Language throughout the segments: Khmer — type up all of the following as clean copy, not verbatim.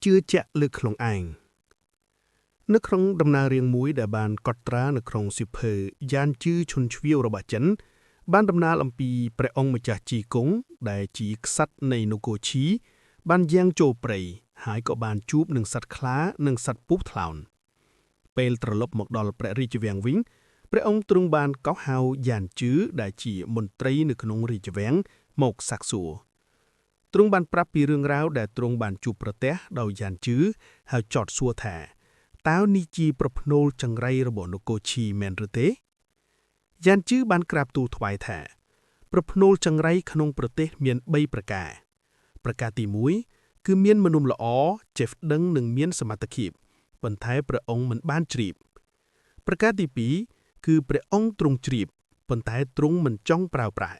ជឿជាក់លើខ្លួនឯងនៅក្នុងដំណើររឿងមួយដែលបានកត់ត្រានៅក្នុងសៀវភៅយ៉ានជឺឈុនជ្វាវរបស់ចិន បានដំណាលអំពីព្រះអង្គម្ចាស់ជីគង់ដែលជាក្សត្រនៃនគរឈី បានយាងចូលព្រៃហើយក៏បានជួបនឹងសត្វខ្លានិងសត្វពស់ថ្លាន់ពេលត្រឡប់មកដល់ព្រះរាជវាំងវិញព្រះអង្គទ្រង់បានកោះហៅយ៉ានជឺដែលជាមន្ត្រីនៅក្នុងរាជវាំងមកសាកសួរ ទ្រង់បានប្រាប់ពីរឿងរ៉ាវដែលទ្រង់បានជួបប្រទះដោយយ៉ានជឺហើយចោទសួរថាតើនេះជាប្រផ្នូលចង្រៃរបស់នគរឈីមែនឬទេយ៉ានជឺបានក្រាបទូលថ្វាយថា ប្រផ្នូលចង្រៃក្នុងប្រទេសមាន3ប្រការ ប្រការទី1គឺមានមនុស្សល្អចេះដឹងនិងមានសមត្ថភាពប៉ុន្តែព្រះអង្គមិនបានជ្រាបប្រការទី2គឺព្រះអង្គទ្រង់ជ្រាបប៉ុន្តែទ្រង់មិនចង់ប្រើប្រាស់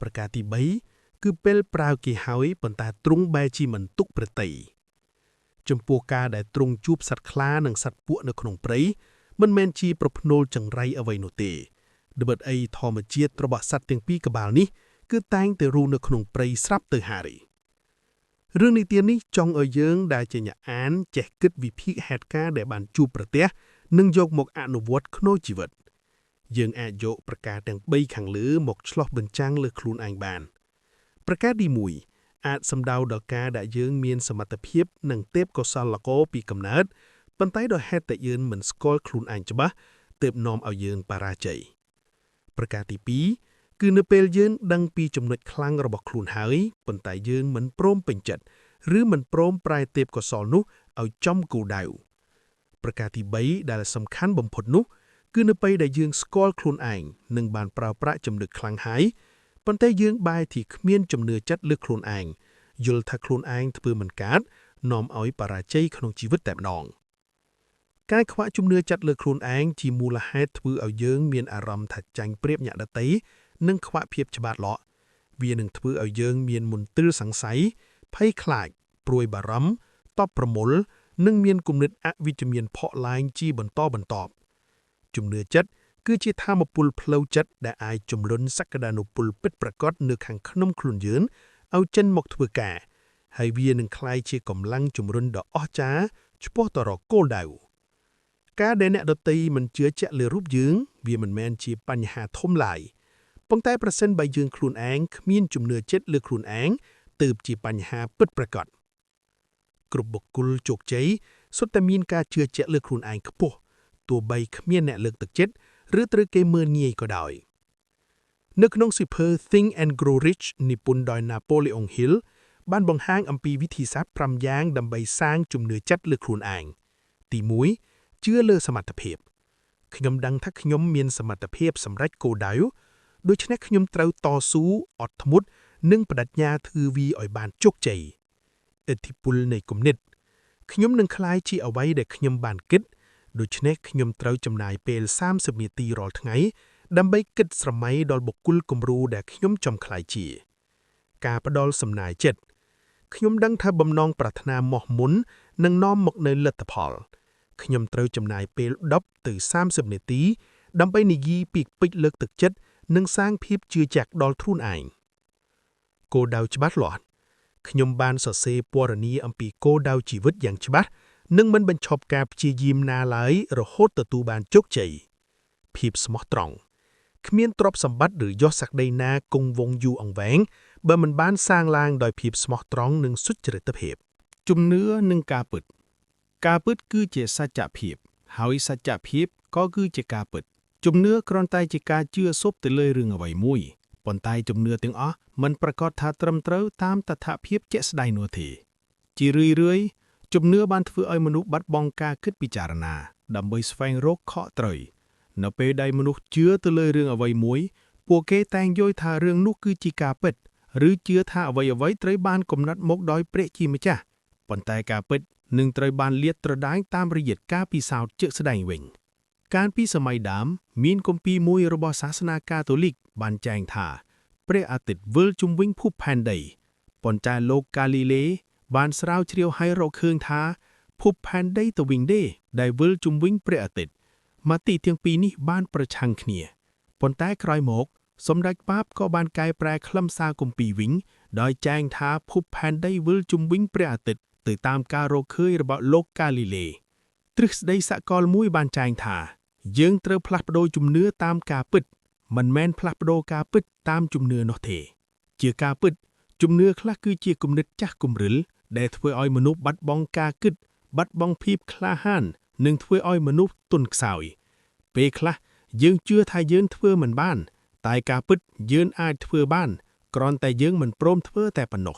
ប្រការទី3គឺពេលប្រើគេហើយប៉ុន្តែទ្រង់បែរជាមិនទុកព្រះទ័យចំពោះការដែលទ្រង់ជួបសត្វខ្លានិងសត្វពក់នៅក្នុងព្រៃមិនមែនជាប្រផ្នូលចង្រៃអ្វីនោះទេត្បិតអីធម្មជាតិរបស់សត្វទាំងពីរក្បាលនេះគឺតែងតែរស់នៅក្នុងព្រៃស្រាប់ទៅហើយរឿងនិទាននេះចង់ឲ្យយើងដែលជាអ្នកអានចេះគិតវិភាគហេតុការណ៍ដែលបានជួបប្រទះនិងយកមកអនុវត្តក្នុងជីវិតយើងអាចយកប្រការទាំង3ខាងលើមកឆ្លុះបញ្ចាំងលើខ្លួនឯងបាន ប្រការទី1អាចសំដៅដល់ការដែលយើងមានសមត្ថភាពនិងទេពកោសល្យល្អពីកំណើតប៉ុន្តែដោយហេតុតែយើងមិនស្គាល់ខ្លួនឯងច្បាស់ទើបនាំឲ្យយើងបរាជ័យប្រការទី2គឺនៅពេលយើងដឹងពីចំណុចខ្លាំងរបស់ខ្លួនហើយប៉ុន្តែយើងមិនព្រមពេញចិត្តឬមិនព្រមប្រែទេពកោសល្យនោះឲ្យចំគោលដៅប្រការទី3ដែលសំខាន់បំផុតនោះគឺនៅពេលដែលយើងស្គាល់ខ្លួនឯងនិងបានប្រើប្រាស់ចំណុចខ្លាំងហើយប៉ុន្តែយើងបែរជាគ្មានជំនឿចិត្តលើខ្លួនឯងយល់ថាខ្លួនឯងធ្វើមិនកើតនាំឲ្យបរាជ័យក្នុងជីវិតតែម្ដងការខ្វះជំនឿចិត្តលើខ្លួនឯងជាមូលហេតុធ្វើឲ្យយើងមានអារម្មណ៍ថាចាញ់ប្រៀបអ្នកដទៃនិងខ្វះភាពច្បាស់លាស់វានឹងធ្វើឲ្យយើងមានមន្ទិលសង្ស័យភ័យខ្លាចព្រួយបារម្ភតប់ប្រមូលនិងមានគំនិតអវិជ្ជមានផកឡើងជាបន្តបន្ទាប់ជំនឿចិត្តគឺជាធម៌ពលផ្លូវចិត្តដែលអាចជំរុញសក្តានុពលពិតប្រាកដនៅខាងក្នុងខ្លួនយើងឲ្យចេញមកធ្វើការហើយវានឹងក្លាយជាកម្លាំងជំរុញដ៏អស្ចារ្យឆ្ពោះទៅរកគោលដៅការដែលអ្នកដទៃមិនជឿជាក់លើរូបយើងវាមិនមែនជាបញ្ហាធំឡើយប៉ុន្តែប្រសិនបើយើងខ្លួនឯងគ្មានជំនឿចិត្តលើខ្លួនឯងទើបជាបញ្ហាពិតប្រាកដគ្រប់បុគ្គលជោគជ័យសុទ្ធតែមានការជឿជាក់លើខ្លួនឯងខ្ពស់ទោះបីគ្មានអ្នកលើកទឹកចិត្តឬត្រូវគេមើលងាយក៏ដោយនៅក្នុងសៀវភៅ Think and Grow Rich និពន្ធដោយ Napoleon Hill បានបង្ហាញអំពីវិធីសាស្ត្រ5យ៉ាងដើម្បីសាងជំនឿចិត្តលើខ្លួនឯងទី1ជឿលើសមត្ថភាពខ្ញុំដឹងថាខ្ញុំមានសមត្ថភាពសម្រេចគោលដៅដូច្នេះខ្ញុំត្រូវតស៊ូអត់ធ្មត់និងបដិញ្ញាធ្វើវាឲ្យបានជោគជ័យឥទ្ធិពលនៃគំនិតខ្ញុំនឹងក្លាយជាអ្វីដែលខ្ញុំបានគិតដូច្នេះខ្ញុំត្រូវចំណាយពេល30នាទីរាល់ថ្ងៃដើម្បីគិតស្រមៃដល់បុគ្គលគំរូដែលខ្ញុំចង់ក្លាយជា ការផ្ដល់សំណាយចិត្តខ្ញុំដឹងថាបំណងប្រាថ្នាមោះមុននឹងនាំមកនូវលទ្ធផលខ្ញុំត្រូវចំណាយពេល10ទៅ30នាទីដើម្បីនិយាយពីពេចលើកទឹកចិត្តនិងសាងភាពជឿជាក់ដល់ខ្លួនឯងគោលដៅច្បាស់លាស់ខ្ញុំបានសរសេរពណ៌នាអំពីគោលដៅជីវិតយ៉ាងច្បាស់និងមិនបញ្ឈប់ការព្យាយាមណាឡើយរហូតទទួលបានជោគជ័យភាពស្មោះត្រង់គ្មានទ្រព្យសម្បត្តិឬយសសក្តីណាគង់វង្សយូរអង្វែងបើមិនបានសាងឡើងដោយភាពស្មោះត្រង់និងសុចរិតភាព ជំនឿនិងការពិត ការពិតគឺជាសច្ចភាពហើយសច្ចភាពក៏គឺជាការពិត ជំនឿគ្រាន់តែជាការជឿសុបទៅលើរឿងអ្វីមួយប៉ុន្តែជំនឿទាំងអស់មិនប្រាកដថាត្រឹមត្រូវតាមតថភាពជាក់ស្ដែងនោះទេជារឿយៗជំនឿបានធ្វើឲ្យមនុស្សបាត់បង់ការគិតពិចារណា ដើម្បីស្វែងរកខកត្រូវនៅពេលដែលមនុស្សជឿទៅលើរឿងអ្វីមួយពួកគេតែងយល់ថារឿងនោះគឺជាការពិតឬជឿថាអ្វីៗត្រូវបានកំណត់មកដោយព្រះជាម្ចាស់ប៉ុន្តែការពិតនឹងត្រូវបានលាតត្រដាងតាមរយៈការពិសោធន៍ជាក់ស្ដែងវិញ កាលពីសម័យដើមមានគម្ពីរមួយរបស់សាសនាកាតូលិកបានចែងថាព្រះអាទិត្យវិលជុំវិញភពផែនដីប៉ុន្តែលោកកាលីលេបានស្រាវជ្រាវឲ្យរកឃើញថាភពផែនដីទៅវិញទេដែលវិលជុំវិញព្រះអាទិត្យមតិទាំងពីរនេះបានប្រឆាំងគ្នាប៉ុន្តែក្រោយមកសម្ដេចប៉ាបក៏បានកែប្រែខ្លឹមសារគម្ពីរវិញដោយចែងថាភពផែនដីវិលជុំវិញព្រះអាទិត្យ ទៅតាមការរកឃើញរបស់លោកកាលីលេទ្រឹស្ដីសកលមួយបានចែងថា យើងត្រូវផ្លាស់ប្ដូរជំនឿតាមការពិត មិនមែនផ្លាស់ប្ដូរការពិតតាមជំនឿនោះទេ ជាការពិត ជំនឿខ្លះគឺជាគំនិតចាស់គំរិលដែលធ្វើឲ្យមនុស្សបាត់បង់ការគិត បាត់បង់ភាពក្លាហាន និងធ្វើឲ្យមនុស្សទន់ខ្សោយ ពេលខ្លះយើងជឿថាយើងធ្វើមិនបាន តែការពិតយើងអាចធ្វើបាន គ្រាន់តែយើងមិនព្រមធ្វើតែប៉ុណ្ណោះ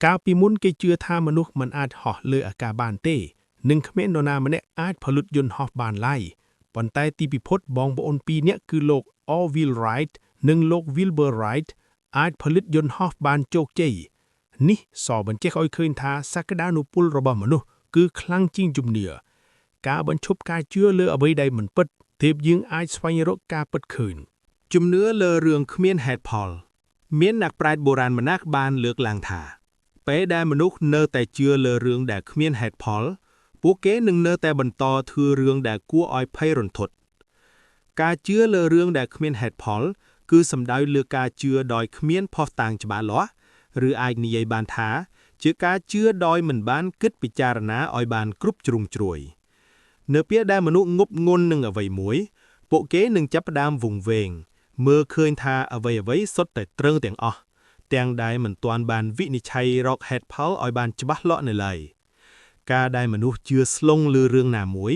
កាលពីមុនគេជឿថាមនុស្សមិនអាចហោះលើអាកាសបានទេ និងគ្មាននរណាម្នាក់អាចផលិតយន្តហោះបានឡើយប៉ុន្តែទីពិភពបងប្អូនពីរនាក់គឺលោក Orville Wright និងលោក Wilbur Wright អាចផលិតយន្តហោះបានជោគជ័យនេះសបញ្ជាក់ឲ្យឃើញថាសក្តានុពលរបស់មនុស្សគឺខ្លាំងជាងជំនឿការបញ្ឈប់ការជឿលើអ្វីដែលមិនពិតទើបយើងអាចស្វែងរកការពិតឃើញ ជំនឿលើរឿងគ្មានហេតុផល មានអ្នកប្រាជ្ញបុរាណម្នាក់បានលើកឡើងថា ពេលដែលមនុស្សនៅតែជឿលើរឿងដែលគ្មានហេតុផល ពួកគេនឹងនៅតែបន្តធ្វើរឿងដែលគួរឲ្យភ័យរន្ធត់ការជឿលើរឿងដែលគ្មានហេតុផល គឺសំដៅលើការជឿដោយគ្មានភស្តុតាងច្បាស់លាស់ឬអាចនិយាយបានថា ជាការជឿដោយមិនបានគិតពិចារណាឲ្យបានគ្រប់ជ្រុងជ្រោយនៅពេលដែលមនុស្សងប់ងល់នឹងអ្វីមួយ ពួកគេនឹងចាប់ផ្ដើមវង្វេង មើលឃើញថាអ្វីៗសុទ្ធតែត្រឹងទាំងអស់ទាំងដែលមិនទាន់បានវិនិច្ឆ័យរកហេតុផលឲ្យបានច្បាស់លាស់នៅឡើយការដែលមនុស្សជឿស្លងលើរឿងណាមួយ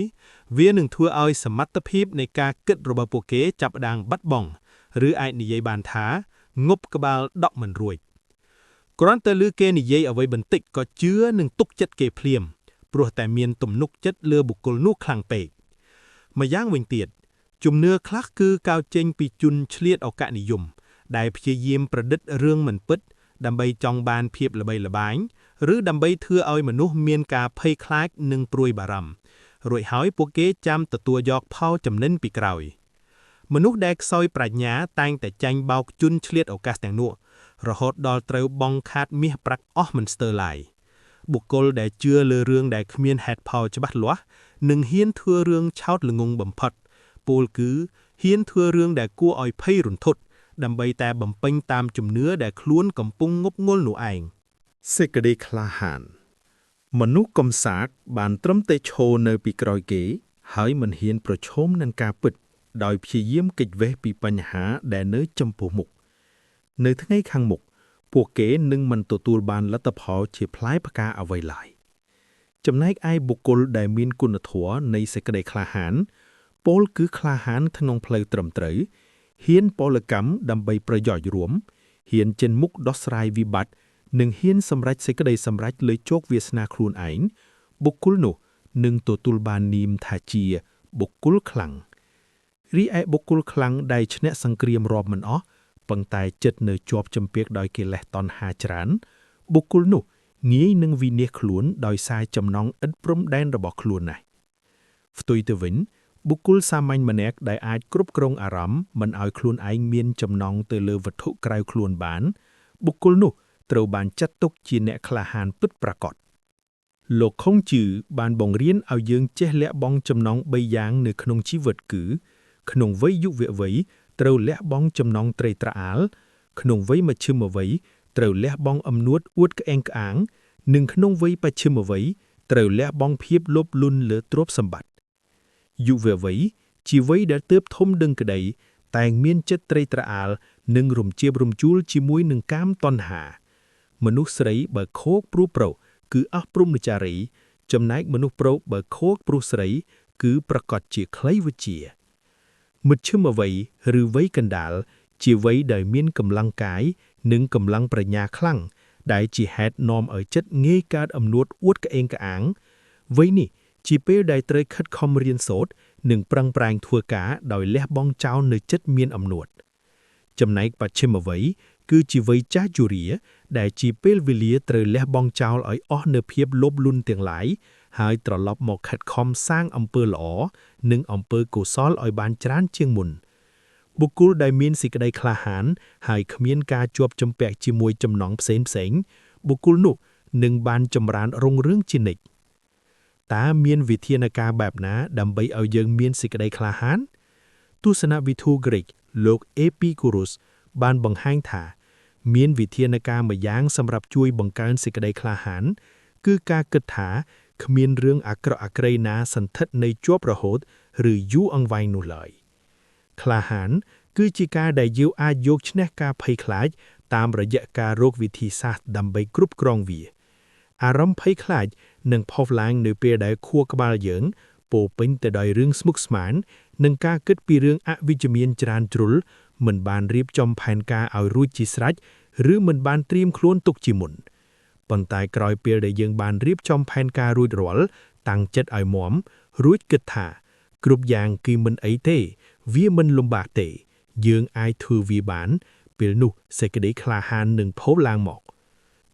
វានឹងធ្វើឲ្យសមត្ថភាពនៃការគិតរបស់ពួកគេចាប់ផ្ដើមបាត់បង់ឬអាចនិយាយបានថាងប់ក្បាលដក់មិនរួចគ្រាន់តែឮគេនិយាយអ្វីបន្តិចក៏ជឿនិងទុកចិត្តគេភ្លាម ព្រោះតែមានទំនុកចិត្តលើបុគ្គលនោះខ្លាំងពេកម្យ៉ាងវិញទៀត ជំនឿខ្លះគឺកោតចេញពីជនឆ្លៀតឱកាសនិយម ដែលព្យាយាមប្រឌិតរឿងមិនពិត ដើម្បីចង់បានភាពល្បីល្បាញ ឬដើម្បីធ្វើឲ្យមនុស្សមានការភ័យខ្លាចនិងព្រួយបារម្ភរួចហើយពួកគេចាំទទួលយកផលចំណេញពីក្រោយ មនុស្សដែលខ្សោយប្រាជ្ញាតែងតែចាញ់បោកជនឆ្លៀតឱកាសទាំងនោះ រហូតដល់ត្រូវបង់ខាតមាសប្រាក់អស់មិនស្ទើរឡើយបុគ្គលដែលជឿលើរឿងដែលគ្មានហេតុផលច្បាស់លាស់នឹងហ៊ានធ្វើរឿងឆោតល្ងង់បំផុតពោលគឺហ៊ានធ្វើរឿងដែលគួរឲ្យភ័យរន្ធត់ដើម្បីតែបំពេញតាមជំនឿដែលខ្លួនកំពុងងប់ងល់នោះឯង សេចក្តីក្លាហាន មនុស្សកំសាកបានត្រឹមតែឈរនៅពីក្រោយគេ ហើយមិនហ៊ានប្រឈមនឹងការពិត ដោយព្យាយាមគេចវេះពីបញ្ហាដែលនៅចំពោះមុខ នៅថ្ងៃខាងមុខ ពួកគេនឹងមិនទទួលបានលទ្ធផលជាផ្លែផ្កាអ្វីឡើយ ចំណែកឯបុគ្គលដែលមានគុណធម៌នៃសេចក្តីក្លាហាន ពោលគឺក្លាហានក្នុងផ្លូវត្រឹមត្រូវហ៊ានពលកម្មដើម្បីប្រយោជន៍រួមហ៊ានចេញមុខដោះស្រាយវិបត្តិនិងហ៊ានសម្រេចសេចក្តីសម្រេចលើជោគវាសនាខ្លួនឯងបុគ្គលនោះនឹងទទួលបាននាមថាជាបុគ្គលខ្លាំងរីឯបុគ្គលខ្លាំងដែលឈ្នះសង្គ្រាមរាប់មិនអស់ប៉ុន្តែចិត្តនៅជាប់ជំពាក់ដោយកិលេសតណ្ហាច្រើនបុគ្គលនោះងាយនឹងវិនាសខ្លួនដោយសារចំណង់ឥតព្រំដែនរបស់ខ្លួនណាស់ផ្ទុយទៅវិញបុគ្គលសាមញ្ញម្នាក់ដែលអាចគ្រប់គ្រងអារម្មណ៍មិនឲ្យខ្លួនឯងមានចំណង់ទៅលើវត្ថុក្រៅខ្លួនបាន បុគ្គលនោះត្រូវបានចាត់ទុកជាអ្នកក្លាហានពិតប្រាកដលោកខុងជឺបានបង្រៀនឲ្យយើងចេះលះបង់ចំណង់3យ៉ាងនៅក្នុងជីវិតគឺ ក្នុងវ័យយុវវ័យត្រូវលះបង់ចំណង់ត្រេកត្រអាល ក្នុងវ័យមជ្ឈិមវ័យត្រូវលះបង់អំនួតអួតក្អេងក្អាង និងក្នុងវ័យបច្ឆិមវ័យត្រូវលះបង់ភាពលោភលន់លើទ្រព្យសម្បត្តិយុវវ័យជាវ័យដែលទើបធំដឹងក្តី តែងមានចិត្តត្រេកត្រអាល និងរំជាបរំជួលជាមួយនឹងកាមតណ្ហា មនុស្សស្រីបើខោកព្រោះប្រុសគឺអស់ព្រហ្មចារី ចំណែកមនុស្សប្រុសបើខោកព្រោះស្រី គឺប្រកាសជាខ្លីវិជ្ជាមជ្ឈិមវ័យឬវ័យកណ្ដាល ជាវ័យដែលមានកម្លាំងកាយ និងកម្លាំងប្រាជ្ញាខ្លាំងដែលជាហេតុនាំឲ្យចិត្តងាយកើតអំនួតអួតក្អេងក្អាងវ័យនេះជាពេលដែលត្រូវខិតខំរៀនសូត្រនិងប្រឹងប្រែងធ្វើការដោយលះបង់ចោលនូវចិត្តមានអំនួត ចំណែកបច្ឆិមវ័យគឺជាវ័យចាស់ជរាដែលជាពេលវេលាត្រូវលះបង់ចោលឲ្យអស់នូវភាពលោភលន់ទាំងឡាយហើយត្រឡប់មកខិតខំសាងអំពើល្អនិងអំពើកុសលឲ្យបានច្រើនជាងមុនបុគ្គលដែលមានសេចក្តីក្លាហានហើយគ្មានការជាប់ជំពាក់ជាមួយចំណងផ្សេងផ្សេងបុគ្គលនោះនឹងបានចម្រើនរុងរឿងជានិច្ចតើមានវិធានការបែបណាដើម្បីឲ្យយើងមានសេចក្តីក្លាហានទស្សនវិទូក្រិកលោកអេពីគូរុសបានបង្ហាញថា មានវិធានការមួយយ៉ាងសម្រាប់ជួយបង្កើនសេចក្តីក្លាហាន គឺការគិតថាគ្មានរឿងអាក្រក់អាក្រីណាសន្ធិដ្ឋនៅជាប់រហូត ឬយូរអង្វែងនោះឡើយក្លាហាន គឺជាការដែលយើងអាចយកឈ្នះការភ័យខ្លាច តាមរយៈការរកវិធីសាស្ត្រដើម្បីគ្រប់គ្រងវា អារម្មណ៍ភ័យខ្លាចនឹងផុសឡើងនៅពេលដែលខួរក្បាលយើងពោរពេញទៅដោយរឿងស្មុគស្មាញនិងការគិតពីរឿងអវិជ្ជមានច្រើនជ្រុលមិនបានរៀបចំផែនការឲ្យរួចជាស្រេចឬមិនបានត្រៀមខ្លួនទុកជាមុនប៉ុន្តែក្រោយពេលដែលយើងបានរៀបចំផែនការរួចរាល់តាំងចិត្តឲ្យមាំរួចគិតថា គ្រប់យ៉ាងគឺមិនអីទេ វាមិនលំបាកទេ យើងអាចធ្វើវាបាន ពេលនោះសេចក្តីក្លាហាននឹងផុសឡើងមក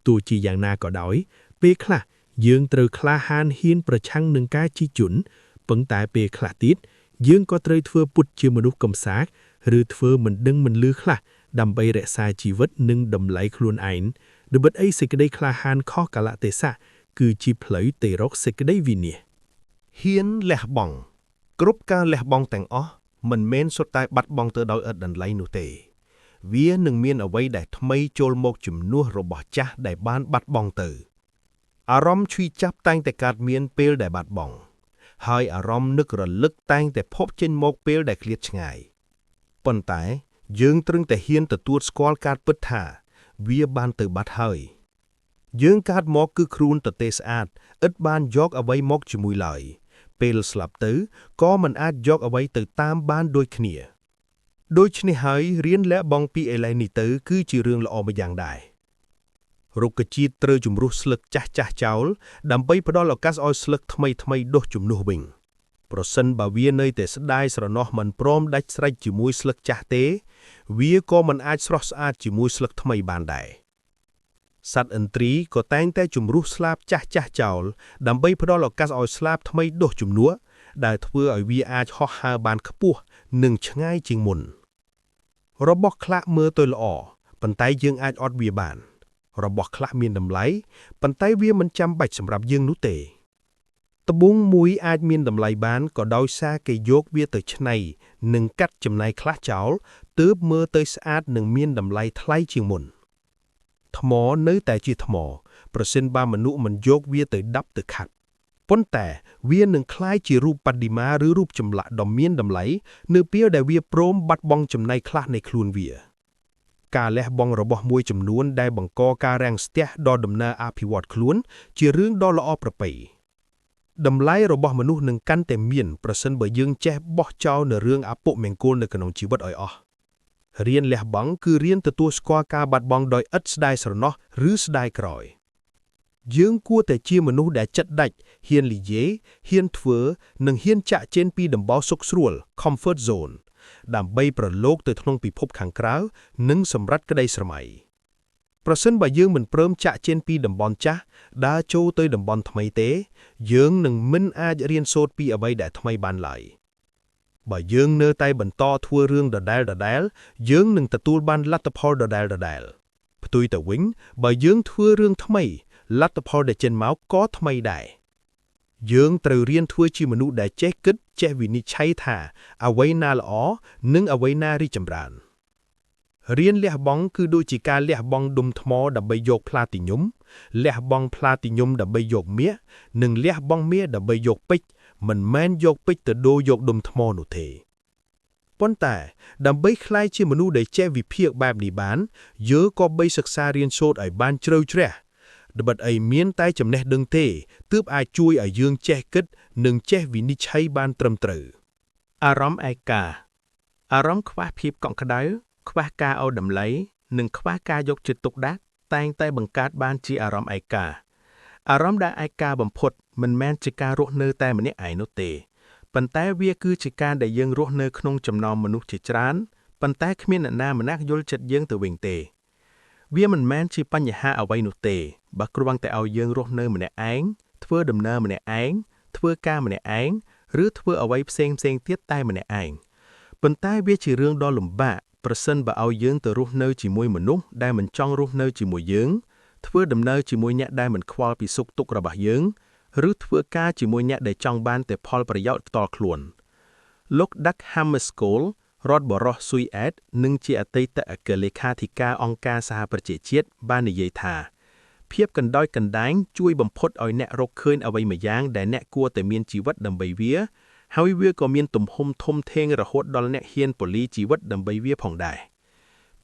ទោះជាយ៉ាងណាក៏ដោយ ពេលខ្លះយើងត្រូវក្លាហានហ៊ានប្រឆាំងនឹងការជិះជនប៉ុន្តែពេលខ្លះទៀតយើងក៏ត្រូវធ្វើពុតជាមនុស្សកំសាកឬធ្វើមិនដឹងមិនលឺខ្លះដើម្បីរក្សាជីវិតនិងតម្លៃខ្លួនឯងត្បិតអីសេចក្តីក្លាហានខុសកាលៈទេសៈគឺជាផ្លូវទៅរកសេចក្តីវិនាស ហ៊ានលះបង់គ្រប់ការលះបង់ទាំងអស់មិនមែនសុទ្ធតែបាត់បង់ទៅដោយឥតតម្លៃនោះទេ វានឹងមានអ្វីដែលថ្មីចូលមកជំនួសរបស់ចាស់ដែលបានបាត់បង់ទៅ អារម្មណ៍ឈឺចាប់តែងតែកើតមានពេលដែលបាត់បង់ហើយអារម្មណ៍នឹករលឹកតែងតែភពចេញមកពេលដែលឃ្លាតឆ្ងាយប៉ុន្តែយើងត្រឹងតែហ៊ានទទួលស្គាល់ការពិតថា វាបានទៅបាត់ហើយ យើងកើតមកគឺខ្លួនទទេស្អាតឥតបានយកអ្វីមកជាមួយឡើយ ពេលស្លាប់ទៅក៏មិនអាចយកអ្វីទៅតាមបានដូចគ្នា ដូច្នេះហើយរៀនលះបង់ពីឥឡូវនេះទៅគឺជារឿងល្អមួយយ៉ាងដែររុក្ខជាតិត្រូវជំរុះស្លឹកចាស់ចាស់ចោលដើម្បីផ្ដល់ឱកាសឲ្យស្លឹកថ្មីថ្មីដុះជំនួសវិញ ប្រសិនបើវានៅតែស្ដាយស្រណោះមិនព្រមដាច់ស្រេចជាមួយស្លឹកចាស់ទេ វាក៏មិនអាចស្រស់ស្អាតជាមួយស្លឹកថ្មីបានដែរសត្វឥន្ទ្រីក៏តែងតែជំរុះស្លាបចាស់ចាស់ចោលដើម្បីផ្ដល់ឱកាសឲ្យស្លាបថ្មីដុះជំនួសដែលធ្វើឲ្យវាអាចហោះហើរបានខ្ពស់និងឆ្ងាយជាងមុន របស់ខ្លះមើលទៅល្អប៉ុន្តែយើងអាចអត់វាបាន របស់ខ្លះមានតម្លៃប៉ុន្តែវាមិនចាំបាច់សម្រាប់យើងនោះទេត្បូងមួយអាចមានតម្លៃបានក៏ដោយសារគេយកវាទៅច្នៃនិងកាត់ចំណែកខ្លះចោលទើបមើលទៅស្អាតនិងមានតម្លៃថ្លៃជាងមុន ថ្មនៅតែជាថ្ម ប្រសិនបើមនុស្សមិនយកវាទៅដាប់ទៅខាត់ប៉ុន្តែវានឹងក្លាយជារូបបដិមាឬរូបចម្លាក់ដ៏មានតម្លៃនៅពេលដែលវាព្រមបាត់បង់ចំណែកខ្លះនៃខ្លួនវា ការលះបង់របស់មួយចំនួនដែលបង្កការរាំងស្ទះដល់ដំណើរអភិវឌ្ឍខ្លួន ជារឿងដ៏ល្អប្រពៃតម្លៃរបស់មនុស្សនឹងកាន់តែមានប្រសិនបើយើងចេះបោះចោលនៅរឿងអពមង្គលនៅក្នុងជីវិតឲ្យអស់រៀនលះបង់គឺរៀនទទួលស្គាល់ការបាត់បង់ដោយឥតស្ដាយស្រណោះឬស្ដាយក្រោយ យើងគួរតែជាមនុស្សដែលចិត្តដាច់ហ៊ាននិយាយហ៊ានធ្វើនិងហ៊ានចាក់ចេញពីតំបន់សុខស្រួល comfort zone ដើម្បីប្រឡូកទៅក្នុងពិភពខាងក្រៅនិងសម្រេចក្តីស្រមៃប្រសិនបើយើងមិនព្រមចាក់ចេញពីតំបន់ចាស់ដើរចូលទៅតំបន់ថ្មីទេ យើងនឹងមិនអាចរៀនសូត្រពីអ្វីដែលថ្មីបានឡើយបើយើងនៅតែបន្តធ្វើរឿងដដែលដដែលយើងនឹងទទួលបានលទ្ធផលដដែលដដែលផ្ទុយទៅវិញបើយើងធ្វើរឿងថ្មីលទ្ធផលដែលចេញមកក៏ថ្មីដែរយើងត្រូវរៀនធ្វើជាមនុស្សដែលចេះគិតចេះវិនិច្ឆ័យថាអ្វីណាល្អនិងអ្វីណារីកចម្រើនរៀនលះបង់គឺដូចជាការលះបង់ដុំថ្មដើម្បីយកផ្លាទីញុំលះបង់ផ្លាទីញុំដើម្បីយកមាសនិងលះបង់មាសដើម្បីយកពេជ្រមិនមែនយកពេជ្រទៅដូរយកដុំថ្មនោះទេប៉ុន្តែដើម្បីក្លាយជាមនុស្សដែលចេះវិភាគបែបនេះបានយើងក៏បីសិក្សារៀនសូត្រឲ្យបានជ្រៅជ្រះត្បិតអីមានតែចំណេះដឹងទេទើបអាចជួយឲ្យយើងចេះគិតនិងចេះវិនិច្ឆ័យបានត្រឹមត្រូវ អារម្មណ៍ឯកាអារម្មណ៍ខ្វះភាពកក់ក្ដៅខ្វះការឲ្យតម្លៃនិងខ្វះការយកចិត្តទុកដាក់តែងតែបង្កើតបានជាអារម្មណ៍ឯកាអារម្មណ៍ដែលឯកាបំផុតមិនមែនជាការរស់នៅតែម្នាក់ឯងនោះទេប៉ុន្តែវាគឺជាការដែលយើងរស់នៅក្នុងចំណោមមនុស្សជាច្រើនប៉ុន្តែគ្មានអ្នកណាម្នាក់យល់ចិត្តយើងទៅវិញទេ វាមិនមែនជាបញ្ហាអ្វីនោះទេបើគ្រាន់តែឲ្យយើងរស់នៅម្នាក់ឯងធ្វើដំណើរម្នាក់ឯងធ្វើការម្នាក់ឯងឬធ្វើអ្វីផ្សេងផ្សេងទៀតតែម្នាក់ឯងប៉ុន្តែវាជារឿងដ៏លំបាកប្រសិនបើឲ្យយើងទៅរស់នៅជាមួយមនុស្សដែលមិនចង់រស់នៅជាមួយយើងធ្វើដំណើរជាមួយអ្នកដែលមិនខ្វល់ពីសុខទុក្ខរបស់យើងឬធ្វើការជាមួយអ្នកដែលចង់បានតែផលប្រយោជន៍ផ្ទាល់ខ្លួនលោក Dag Hammarskjöld រដ្ឋបរោះស៊ុយអែតនិងជាអតីតអគ្គលេខាធិការអង្គការសហប្រជាជាតិបាននិយាយថា ភាពកណ្ដោចកណ្ដែងជួយបំផុតឲ្យអ្នករកឃើញអ្វីម្យ៉ាងដែលអ្នកគួរតែមានជីវិតដើម្បីវា ហើយវាក៏មានទំហំធំធេងរហូតដល់អ្នកហ៊ានពលីជីវិតដើម្បីវាផងដែរ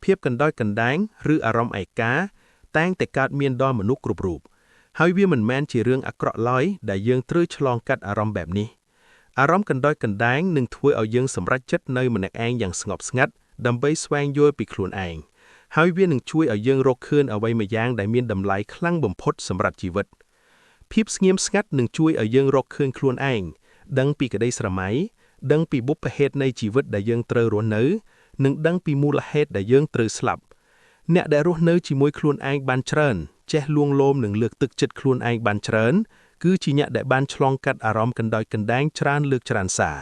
ភាពកណ្ដោចកណ្ដែងឬអារម្មណ៍ឯកាតែងតែកើតមានដល់មនុស្សគ្រប់រូបហើយវាមិនមែនជារឿងអាក្រក់ឡើយដែលយើងត្រូវឆ្លងកាត់អារម្មណ៍បែបនេះអារម្មណ៍កណ្ដោចកណ្ដែងនឹងធ្វើឲ្យយើងសម្រេចចិត្តនៅម្នាក់ឯងយ៉ាងស្ងប់ស្ងាត់ដើម្បីស្វែងយល់ពីខ្លួនឯងហើយវានឹងជួយឲ្យយើងរកឃើញអ្វីម្យ៉ាងដែលមានតម្លៃខ្លាំងបំផុតសម្រាប់ជីវិតភាពស្ងៀមស្ងាត់នឹងជួយឲ្យយើងរកឃើញខ្លួនឯងដឹងពីក្តីស្រមៃដឹងពីបុព្វហេតុនៃជីវិតដែលយើងត្រូវរស់នៅនិងដឹងពីមូលហេតុដែលយើងត្រូវស្លាប់អ្នកដែលរស់នៅជាមួយខ្លួនឯងបានច្រើនចេះលួងលោមនិងលើកទឹកចិត្តខ្លួនឯងបានច្រើនគឺជាអ្នកដែលបានឆ្លងកាត់អារម្មណ៍កណ្ដោចកណ្ដែងច្រើនលើកច្រើនសារ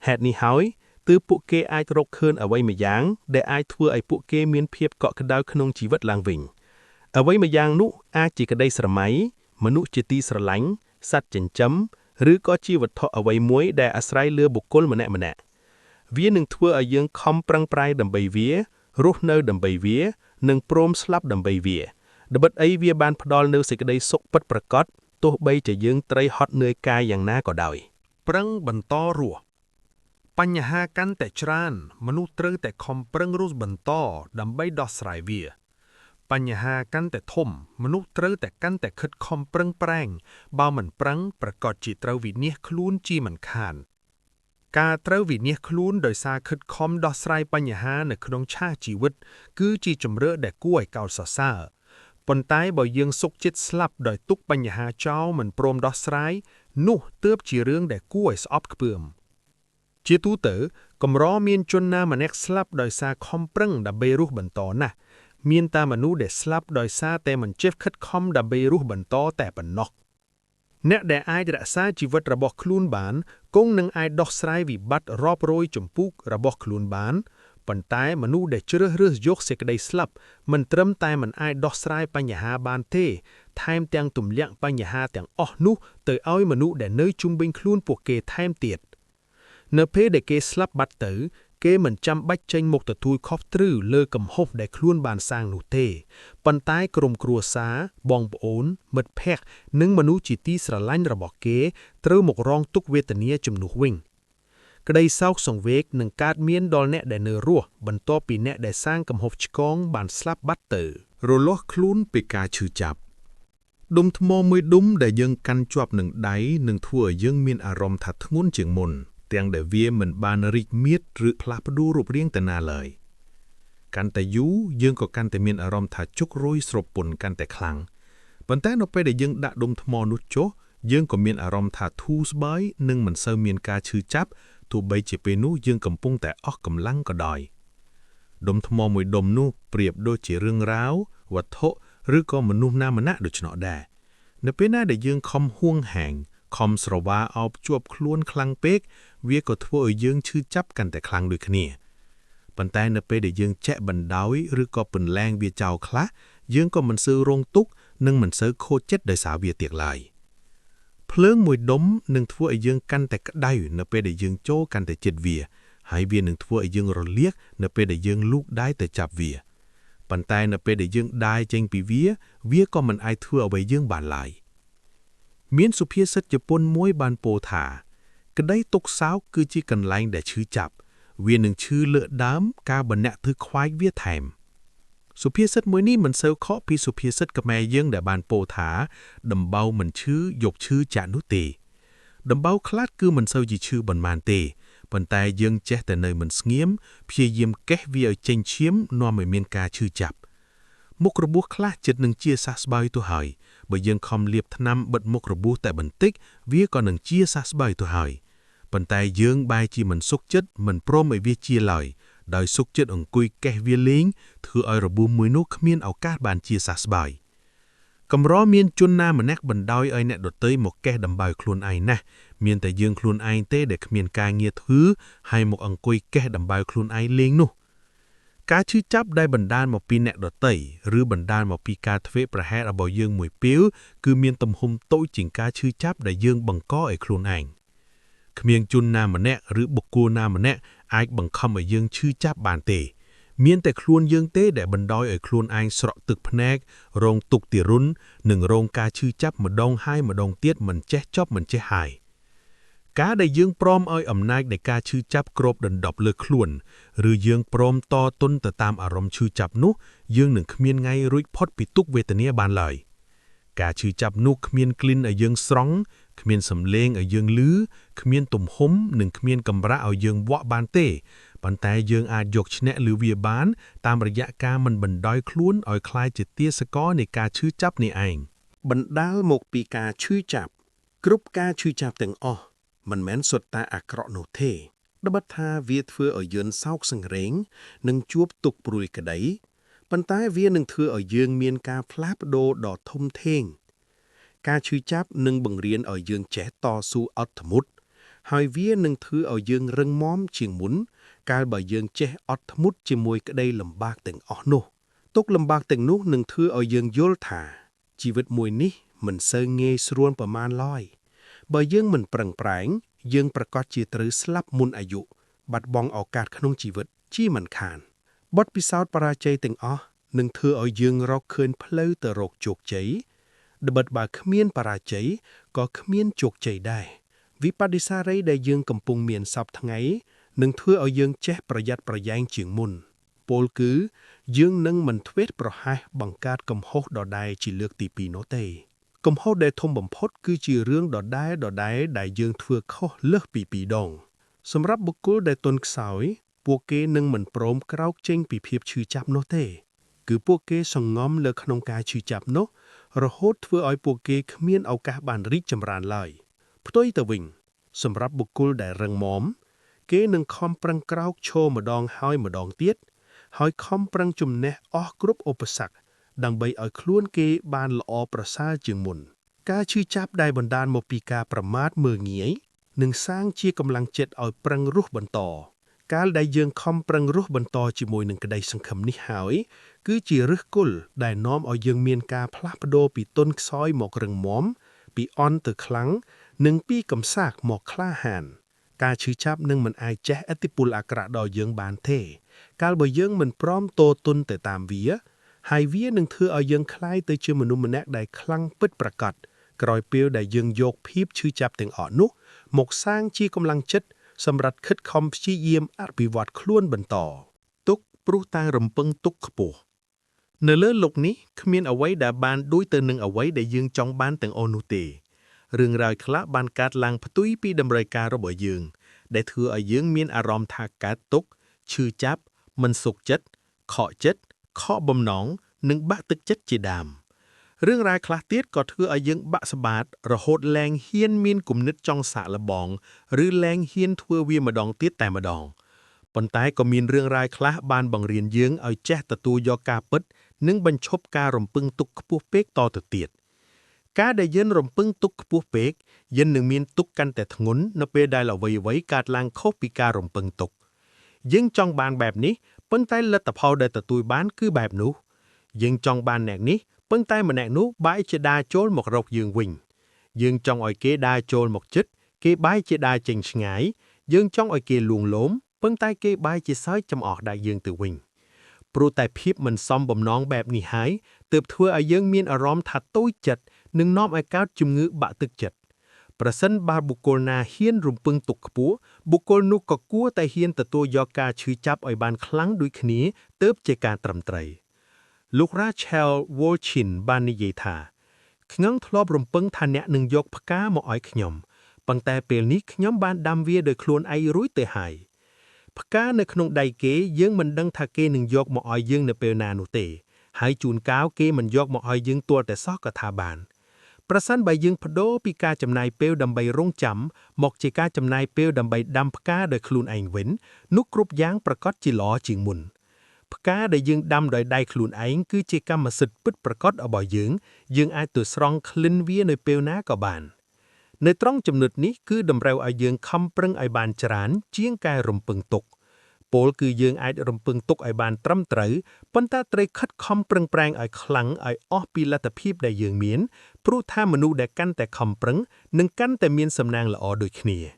ហេតុនេះហើយទើបពួកគេអាចរកឃើញអ្វីម្យ៉ាងដែលអាចធ្វើឲ្យពួកគេមានភាពកក់ក្ដៅក្នុងជីវិតឡើងវិញអ្វីម្យ៉ាងនោះអាចជាក្តីស្រមៃមនុស្សជាទីស្រឡាញ់សត្វចិញ្ចឹមឬក៏ជាវត្ថុអ្វីមួយដែលអាស្រ័យលើបុគ្គលម្នាក់ៗវានឹងធ្វើឲ្យយើងខំប្រឹងប្រែងដើម្បីវារស់នៅដើម្បីវានិងព្រមស្លាប់ដើម្បីវាត្បិតអីវាបានផ្ដល់នូវសេចក្តីសុខពិតប្រាកដទោះបីជាយើងត្រូវហត់នឿយកាយយ៉ាងណាក៏ដោយ ប្រឹងបន្តរស់បញ្ហាកាន់តែច្រើនមនុស្សត្រូវតែខំប្រឹងរស់បន្តដើម្បីដោះស្រាយវា បញ្ហាកាន់តែធំមនុស្សត្រូវតែកាន់តែខិតខំប្រឹងប្រែងបើមិនប្រឹងប្រាកដជាត្រូវវិនាសខ្លួនជាមិនខាន ការត្រូវវិនាសខ្លួនដោយសារខិតខំដោះស្រាយបញ្ហានៅក្នុងឆាកជីវិត គឺជាជំរឿដែលគួរឲ្យកោតសរសើរប៉ុន្តែបើយើងសុខចិត្តស្លាប់ដោយទុកបញ្ហាចោលមិនព្រមដោះស្រាយនោះទើបជារឿងដែលគួរឲ្យស្អប់ខ្ពើម ជាទូទៅកម្រមានជនណាម្នាក់ស្លាប់ដោយសារខំប្រឹងដើម្បីរស់បន្តណាស់មានតែមនុស្សដែលស្លាប់ដោយសារតែមិនចេះខិតខំដើម្បីរស់បន្តតែប៉ុណ្ណោះអ្នកដែលអាចរក្សាជីវិតរបស់ខ្លួនបានគង់នឹងអាចដោះស្រាយវិបត្តិរាប់រយចម្ពោះរបស់ខ្លួនបានប៉ុន្តែមនុស្សដែលជ្រើសរើសយកសេចក្តីស្លាប់មិនត្រឹមតែមិនអាចដោះស្រាយបញ្ហាបានទេថែមទាំងទម្លាក់បញ្ហាទាំងអស់នោះទៅឲ្យមនុស្សដែលនៅជុំវិញខ្លួនពួកគេថែមទៀត នៅពេលដែលគេស្លាប់បាត់ទៅ គេមិនចាំបាច់ចេញមុខទទួលខុសត្រូវលើកំហុសដែលខ្លួនបានសាងនោះទេប៉ុន្តែក្រុមគ្រួសារបងប្អូន មិត្តភ័ក្តិនិងមនុស្សជាទីស្រឡាញ់របស់គេត្រូវមករងទុក្ខវេទនាជំនួសវិញក្តីសោកសង្វេគនឹងកើតមានដល់អ្នកដែលនៅរស់បន្ទាប់ពីអ្នកដែលសាងកំហុសឆ្គងបានស្លាប់បាត់ទៅ រលាស់ខ្លួនពីការឈឺចាប់ដុំថ្មមួយដុំដែលយើងកាន់ជាប់នឹងដៃនឹងធ្វើឲ្យយើងមានអារម្មណ៍ថាធ្ងន់ជាងមុនទាំងដែលវាមិនបានរីកមាឌឬផ្លាស់ប្ដូររូបរាងទៅណាឡើយកាន់តែយូរយើងក៏កាន់តែមានអារម្មណ៍ថាជុករយស្រពន់កាន់តែខ្លាំងប៉ុន្តែនៅពេលដែលយើងដាក់ដុំថ្មនោះចុះយើងក៏មានអារម្មណ៍ថាធូរស្បើយនិងមិនសូវមានការឈឺចាប់ទោះបីជាពេលនោះយើងកំពុងតែអស់កម្លាំងក៏ដោយ ដុំថ្មមួយដុំនោះប្រៀបដូចជារឿងរ៉ាវវត្ថុឬក៏មនុស្សណាម្នាក់ដូច្នោះដែរនៅពេលណាដែលយើងខំហួងហែងខំស្រវាអោបជាប់ខ្លួនខ្លាំងពេកវាក៏ធ្វើឲ្យយើងឈឺចាប់កាន់តែខ្លាំងដូចគ្នាប៉ុន្តែនៅពេលដែលយើងចេះបណ្ដោយឬក៏ពន្លែងវាចោលខ្លះយើងក៏មិនសូវរងទុក្ខនិងមិនសូវខូចចិត្តដោយសារវាទៀតឡើយភ្លើងមួយដុំនឹងធ្វើឲ្យយើងកាន់តែក្តៅនៅពេលដែលយើងចូលកាន់តែជិតវា ហើយវានឹងធ្វើឲ្យយើងរលាកនៅពេលដែលយើងលូកដៃទៅចាប់វាប៉ុន្តែនៅពេលដែលយើងដាយចេញពីវាវាក៏មិនអាចធ្វើអ្វីយើងបានឡើយមានសុភាសិតជប៉ុនមួយបានពោលថា ក្តីទុក្ខសោកគឺជាកន្លែងដែលឈឺចាប់វានឹងឈឺលើកដើមកាលបើអ្នកធ្វើខ្វាយវាថែមសុភាសិតមួយនេះមិនសូវខកពីសុភាសិតខ្មែរយើងដែលបានពោលថាដំបៅមិនឈឺយកឈឺចាក់នោះទេដំបៅខ្លះគឺមិនសូវជាឈឺប៉ុន្មានទេប៉ុន្តែយើងចេះតែនៅមិនស្ងៀមព្យាយាមកេះវាឲ្យចេញឈាមនាំឲ្យមានការឈឺចាប់មុខរបួសខ្លះចិត្តនឹងជាសះស្បើយទៅហើយបើយើងខំលាបថ្នាំបិទមុខរបួសតែបន្តិចវាក៏នឹងជាសះស្បើយទៅហើយប៉ុន្តែយើងបែរជាមិនសុខចិត្តមិនព្រមឲ្យវាជាឡើយដោយសុខចិត្តអង្គុយកេះវាលេងធ្វើឲ្យរបួសមួយនោះគ្មានឱកាសបានជាសះស្បើយកម្រមានជនណាម្នាក់បណ្ដោយឲ្យអ្នកដទៃមកកេះដំបៅខ្លួនឯងណាស់មានតែយើងខ្លួនឯងទេដែលគ្មានការងារធ្វើហើយមកអង្គុយកេះដំបៅខ្លួនឯងលេងនោះការឈឺចាប់ដែលបណ្ដាលមកពីអ្នកដទៃឬបណ្ដាលមកពីការធ្វេសប្រហែសរបស់យើងមួយពេលគឺមានទំហំតូចជាងការឈឺចាប់ដែលយើងបង្កឲ្យខ្លួនឯងគ្មានជនណាម្នាក់ឬបុគ្គលណាម្នាក់អាចបង្ខំឲ្យយើងឈឺចាប់បានទេ មានតែខ្លួនយើងទេដែលបណ្ដោយឲ្យខ្លួនឯងស្រក់ទឹកភ្នែករងទុក្ខទារុណនិងរងការឈឺចាប់ម្ដងហើយម្ដងទៀតមិនចេះចប់មិនចេះហើយការដែលយើងព្រមឲ្យអំណាចនៃការឈឺចាប់គ្របដណ្ដប់លើខ្លួនឬយើងព្រមតទន់ទៅតាមអារម្មណ៍ឈឺចាប់នោះយើងនឹងគ្មានថ្ងៃរួចផុតពីទុក្ខវេទនាបានឡើយការឈឺចាប់នោះគ្មានក្លិនឲ្យយើងស្រង់គ្មានសំឡេងឲ្យយើងឮគ្មានទំហំនិងគ្មានកម្រាស់ឲ្យយើងវាក់បានទេប៉ុន្តែយើងអាចយកឈ្នះលើវាបានតាមរយៈការមិនបណ្ដោយខ្លួនឲ្យក្លាយជាទាសករនៃការឈឺចាប់នេះឯង បណ្ដាលមកពីការឈឺចាប់គ្រប់ការឈឺចាប់ទាំងអស់មិនមែនសុទ្ធតែអាក្រក់នោះទេត្បិតថាវាធ្វើឲ្យយើងសោកសង្រេងនិងជួបទុក្ខព្រួយក្តីប៉ុន្តែវានឹងធ្វើឲ្យយើងមានការផ្លាស់ប្ដូរដ៏ធំធេងការឈឺចាប់នឹងបង្រៀនឲ្យយើងចេះតស៊ូអត់ធ្មត់ហើយវានឹងធ្វើឲ្យយើងរឹងមាំជាងមុនកាលបើយើងចេះអត់ធ្មត់ជាមួយក្តីលំបាកទាំងអស់នោះទុក្ខលំបាកទាំងនោះនឹងធ្វើឲ្យយើងយល់ថា ជីវិតមួយនេះមិនសូវងាយស្រួលប្រមាណឡើយបើយើងមិនប្រឹងប្រែងយើងប្រកាសជាត្រូវស្លាប់មុនអាយុបាត់បង់ឱកាសក្នុងជីវិតជាមិនខានបទពិសោធន៍បរាជ័យទាំងអស់នឹងធ្វើឲ្យយើងរកឃើញផ្លូវទៅរកជោគជ័យត្បិតបើគ្មានបរាជ័យក៏គ្មានជោគជ័យដែរវិបត្តិសារីដែលយើងកំពុងមានសពថ្ងៃនឹងធ្វើឲ្យយើងចេះប្រយ័ត្នប្រយែងជាងមុន ពោលគឺយើងនឹងមិនធ្វេសប្រហែសបង្កើតកំហុសដដែលជាលើកទីពីរនោះទេកំហុសដែលធំបំផុតគឺជារឿងដដែលដដែលដែលយើងធ្វើខុសលើសពីពីរដងសម្រាប់បុគ្គលដែលទន់ខ្សោយពួកគេនឹងមិនព្រមក្រោកចេញពីភាពឈឺចាប់នោះទេគឺពួកគេសង្ងំលើក្នុងការឈឺចាប់នោះរហូតធ្វើឲ្យពួកគេគ្មានឱកាសបានរីកចម្រើនឡើយផ្ទុយទៅវិញសម្រាប់បុគ្គលដែលរឹងមាំគេនឹងខំប្រឹងក្រោកឈរម្ដងហើយម្ដងទៀតហើយខំប្រឹងជំនះអស់គ្រប់ឧបសគ្គដើម្បីឲ្យខ្លួនគេបានល្អប្រសើរជាងមុនការឈឺចាប់ដែលបណ្ដាលមកពីការប្រមាថមើលងាយនឹងសាងជាកម្លាំងចិត្តឲ្យប្រឹងរស់បន្តកាលដែលយើងខំប្រឹងរស់បន្តជាមួយនឹងក្តីសង្ឃឹមនេះហើយគឺជាឫសគល់ដែលនាំឲ្យយើងមានការផ្លាស់ប្ដូរពីទន់ខ្សោយមករឹងមាំពីអន់ទៅខ្លាំងនិងពីកំសាកមកក្លាហានការឈឺចាប់នឹងមិនអាចជះឥទ្ធិពលអាក្រក់ដល់យើងបានទេកាលបើយើងមិនព្រមតទល់ទៅតាមវាហើយវានឹងធ្វើឲ្យយើងក្លាយទៅជាមនុស្សម្នាក់ដែលខ្លាំងពិតប្រាកដក្រោយពេលដែលយើងយកភាពឈឺចាប់ទាំងអស់នោះមកសាងជាកម្លាំងចិត្តសម្រាប់ខិតខំព្យាយាមអភិវឌ្ឍខ្លួនបន្ត ទុក្ខព្រោះតែរំពឹងទុកខ្ពស់នៅលើលោកនេះគ្មានអ្វីដែលបានដូចទៅនឹងអ្វីដែលយើងចង់បានទាំងអស់នោះទេរឿងរ៉ាវខ្លះបានកើតឡើងផ្ទុយពីតម្រូវការរបស់យើង ដែលធ្វើឲ្យយើងមានអារម្មណ៍ថាកើតទុក្ខឈឺចាប់មិនសុខចិត្តខកចិត្តខកបំណងនិងបាក់ទឹកចិត្តជាដើមរឿងរ៉ាវខ្លះទៀតក៏ធ្វើឲ្យយើងបាក់ស្បាតរហូតលែងហ៊ានមានគំនិតចង់សាកល្បងឬលែងហ៊ានធ្វើវាម្ដងទៀតតែម្ដងប៉ុន្តែក៏មានរឿងរ៉ាវខ្លះបានបង្រៀនយើងឲ្យចេះទទួលយកការពិតនិងបញ្ឈប់ការរំពឹងទុកខ្ពស់ពេកតទៅទៀតការដែលយើងរំពឹងទុកខ្ពស់ពេកយើងនឹងមានទុក្ខកាន់តែធ្ងន់នៅពេលដែលអ្វីៗកើតឡើងខុសពីការរំពឹងទុកយើងចង់បានបែបនេះប៉ុន្តែលទ្ធផលដែលទទួលបានគឺបែបនោះយើងចង់បានអ្នកនេះប៉ុន្តែម្នាក់នោះបែរជាដើរចូលមករកយើងវិញយើងចង់ឲ្យគេដើរចូលមកជិតគេបែរជាដើរចេញឆ្ងាយយើងចង់ឲ្យគេលួងលោមប៉ុន្តែគេបែរជាសើចចំអកដាក់យើងទៅវិញព្រោះតែភាពមិនសមបំណងបែបនេះហើយទើបធ្វើឲ្យយើងមានអារម្មណ៍ថាតូចចិត្តនិងនាំឲ្យកើតជំងឺបាក់ទឹកចិត្តប្រសិនបើបុគ្គលណាហ៊ានរំពឹងទុកខ្ពស់បុគ្គលនោះក៏គួរតែហ៊ានទទួលយកការឈឺចាប់ឲ្យបានខ្លាំងដូចគ្នាទើបជាការត្រឹមត្រូវលោក Rachel Wolchin បាននិយាយថាខ្ញុំធ្លាប់រំពឹងថាអ្នកនឹងយកផ្កាមកឲ្យខ្ញុំប៉ុន្តែពេលនេះខ្ញុំបានដាំវាដោយខ្លួនឯងរួចទៅហើយផ្កានៅក្នុងដៃគេយើងមិនដឹងថាគេនឹងយកមកឲ្យយើងនៅពេលណានោះទេហើយជួនកាលគេមិនយកមកឲ្យយើងទាល់តែសោះក៏ថាបានប្រសិនបើយើងប្ដូរពីការចំណាយពេលដើម្បីរងចាំមកជាការចំណាយពេលដើម្បីដាំផ្កាដោយខ្លួនឯងវិញនោះគ្រប់យ៉ាងប្រាកដជាល្អជាងមុនផ្កាដែលយើងដាំដោយដៃខ្លួនឯងគឺជាកម្មសិទ្ធិពិតប្រាកដរបស់យើងយើងអាចទៅស្រង់ក្លិនវានៅពេលណាក៏បាននៅត្រង់ចំណុចនេះគឺតម្រូវឲ្យយើងខំប្រឹងឲ្យបានច្រើនជាងការរំពឹងទុកពោលគឺយើងអាចរំពឹងទុកឲ្យបានត្រឹមត្រូវប៉ុន្តែត្រូវខិតខំប្រឹងប្រែងឲ្យខ្លាំងឲ្យអស់ពីលទ្ធភាពដែលយើងមានព្រោះថាមនុស្សដែលកាន់តែខំប្រឹងនឹងកាន់តែមានសំណាងល្អដូចគ្នា។